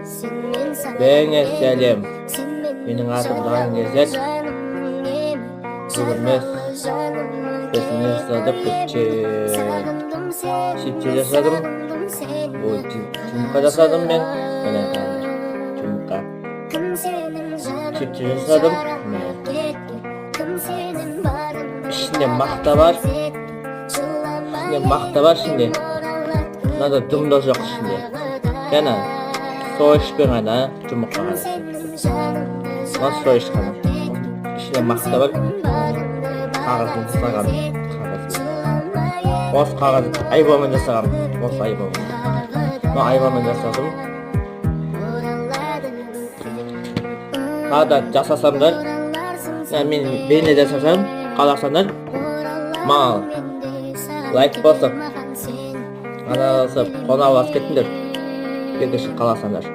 Бәріңе сәлем. Менің атым Даңгезек. Бүгін мен бетіне жасадық, чипсы жасадым. Ой, жұмыртқа жасадым мен. Міне, қараңдар, жұмыртқа. Чипсы жасадым. Міне. Ішінде мақта бар. Ішінде мақта бар ішінде. Мынада дым да жоқ ішінде. Жаңа сойышпен ғана жұмыртқа ғана. Мына сойыш қана. Ішінде мақта бар. Қағазбен жасаған. Қағазбен. Осы қағаз айвамен жасаған. Осы айвамен. Мына айвамен жасадым. Тағы да жасасамдар, я мен бейне жасасам, қаласаңдар, маған лайк басып, ана басып, қоңырау басып кетіңдер. Егер қаласаңдар.